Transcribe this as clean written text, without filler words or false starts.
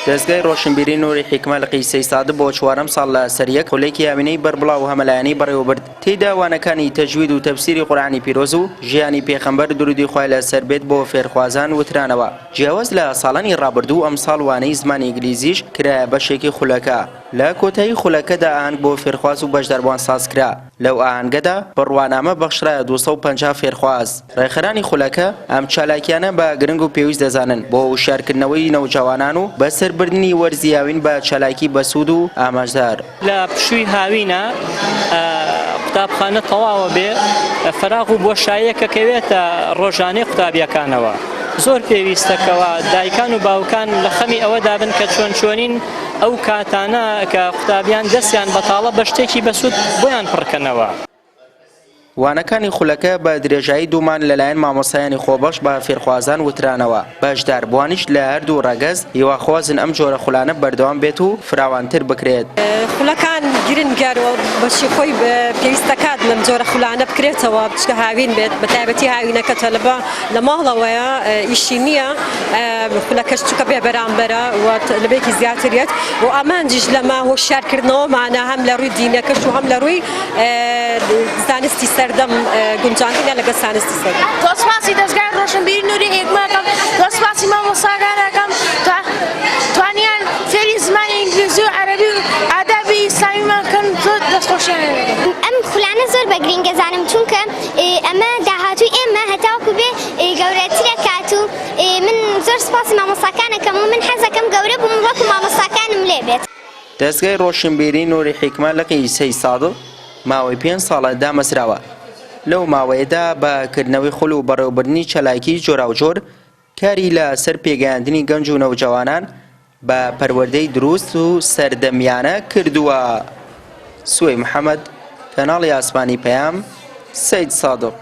دەزگای ڕۆشنبیری نوری حیکمە لقی سەیسادق بۆ چوارەم ساڵ لە سەر یەک خولێکی هاوینەی بەربڵاو و هەمەلایەنەی بەڕێوەبرد، تێیدا وانەکانی تەجوید و تەفسیری قورئانی پیرۆز و ژیانی پێخەمبەر درودی خوای لە سەر بێت بۆ فێرخوازان وترانەوە. جیاواز لە ساڵانی ڕابردوو ئەمساڵ وانەی زمانی ئینگلیزیش کرایە بەشێکی خولەکە. لە کۆتایی خولەکەدا ئاهەنگ بۆ فێرخواز و بەشداربووان سازکرا. لەو ئاهەنگەدا بڕوانامە بەخشرایە 250 فێرخواز. ڕێکخەرانی خولەکە ئەم چالاکییانە بە گرنگ و پێویست دەزانن بۆ وشیارکردنەوەی نەوجەوانان و بەسەربردنی وەرزی هاوین بە چالاکی بەسوود و ئامانجدار. لە پشووی هاوینە قوتابخانە تەواوە بێ فەراغ و بۆشاییەکە کەوێتە ڕۆژانەی قوتابیەکانەوە زۆر پێویستە کەوا دایکان و باوکان لە خەمی ئەوەدا بن کە چۆن چۆنین ئەو کاتانە کە قوتابیان دەستیان بەتاڵە بە شتێکی بەسوود بۆیان پڕکەنەوە. وانەکانی خولەکە بە درێژایی دوو مانگ لەلایەن مامۆستایانی خۆبەخش بە فێرخوازان وترانەوە، بەشداربووانیش لە هەردوو ڕەگەز هیواخوازن ئەم جۆرە خولانە بەردەوام بێت و فراوانتر بکرێت. خولەکان گرنگن و بەشی خۆی پێویستە کات لەم جۆرە خولانە بکرێتەوە چونکە هاوین بێت بەتایبەتی هاوینەکە تەلەبە لە ماڵەوەیە ئیشی نییە خولەکەش چونکە بێ بەرامبەرە و تەلەبێکی زیاتر یەت و ئامانجیش لەمە هۆشیارکردنەوەمانە هەم لە ڕووی دینەکەش و هەم لە ڕووی زانستی سەردەم گونجاندنە لەگەڵ زانستی سەردەم. زۆر سوپاسی دەزگای ڕۆشنبیری نوری حیکمە ئەکەم، زۆر سوپاسی مامۆستاکان ئەکەم توانیان فێری زمانی ئینگلیزی و عەرەبی و ئادابی ئیسلامیمان بکەن، زۆر دەستخۆشیان لێ دەکەم. ئەم خولانە زۆر بە گرینگ ئەزانم چونکە ئەمە داهاتووی ئێمە هەتاوەکو بێ گەورەتر ئەکات و من زۆر سوپاسی مامۆستاکان ئەکەم و من حەزەکەم گەورە بووم وەکو مامۆستاکانم لێ بێت. دەزگای ڕۆشنبیری نوری حیکمە لقی سەیدسادق ماوەی پێنج ساڵە دامەزراوە، لەو ماوەیەدا بە کردنەوەی خول و بەڕێوەبردنی چالاکیی جۆراوجۆر کاری لە سەر پێگەیاندنی گەنج و نەوجەوانان بە پەروەردەی دروست و سەردەمیانە کردووە. سوەی محەمەد، کەناڵی ئاسمانی پەیام، سەیدسادق.